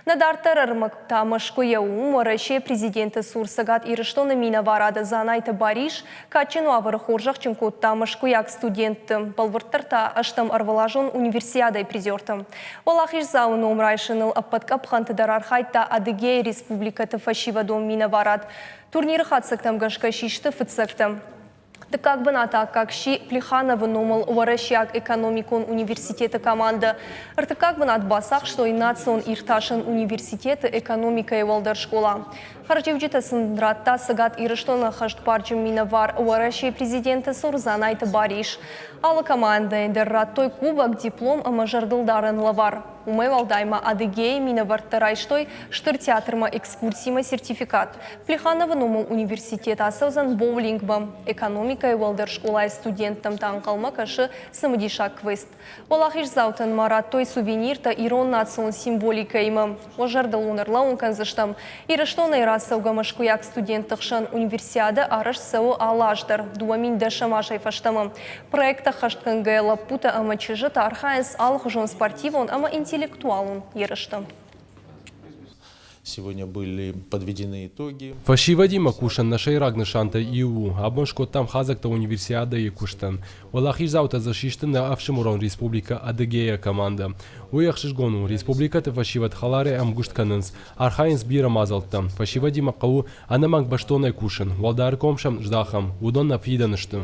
Нӕ дарддӕр ӕрмӕг та Мӕскуыйӕ у. Уӕрӕсейы президенты цур Цӕгат Ирыстоны минӕварады Дзанайты Барис кадджын уавӕры хорзӕхджын кодта мӕскуыйаг студентты, бӕлвырддӕр та ӕстӕм ӕрвылазон универсиадӕйы призерты. Уӕлахиздзауы ном райсыныл ӕппӕт къӕпхӕнты дӕр архайдта Адыгейы республикӕты фӕсивӕдон минӕварад. Турниры хатдзӕгтӕм гӕсгӕ систы фыццӕгтӕ. Дыккаг бынаты аккаг сси Плехановы номыл Уӕрӕсейаг экономикон университеты командӕ. Ӕртыккаг бынат бацахстой Национ иртасӕн университеты экономикӕйы уӕлдӕр скъола. Хӕрзиуджытӕ сын радта Цӕгат Ирыстоны ӕххӕстбарджын минӕвар Уӕрӕсейы президенты цур Дзанайты Барис. Алы командӕйӕн дӕр радтой кубок, диплом ӕмӕ зӕрдылдарӕн лӕвар. Уымӕй уӕлдай ма Адыгейы минӕвӕрттӕ райстой Стыр театрмӕ экскурсимӕ сертификат. Плехановы номыл университет ацӕудзӕн боулингмӕ. Экономикӕйы уӕлдӕр скъолайы студенттӕм та ӕнхъӕлмӕ кӕсы цымыдисаг квест. Уӕлахиздзаутӕн ма радтой сувениртӕ ирон национ символикӕимӕ. Уӕ зӕрдыл уын ӕрлӕууын кӕндзыстӕм, Ирыстонӕй рацӕугӕ мӕскуыйаг студентты хсӕн универсиадӕ арӕзт цӕуы алы аз дӕр, 2010 азӕй фӕстӕмӕ. Проект ӕххӕстгӕнгӕйӕ лӕппутӕ ӕмӕ чызджытӕ архайынц алыхуызон спортивон ӕмӕ интеллектуалон ерысты. Сегодня были подведены итоги. Фӕсивӕдимӕ кусӕн нӕ сӕйраг нысантӕй иу у, абон скодтам хадзӕгтӕ универсиадӕйы куыстӕн. Уӕлахиздзаутӕ дзы систы нӕ ӕфсымӕрон республикӕ Адыгея командӕ. Уый ӕхсызгон у, республикӕты фӕсивӕд хӕларӕй ӕмгуыст кӕнынц, архайынц бирӕ мадзӕлттӕ. Фӕсивӕдимӕ хъӕуы ӕнӕмӕнг бӕстонӕй кусын, уӕлдай ӕргом сӕм здахӕм, уыдон нӕ фидӕн сты.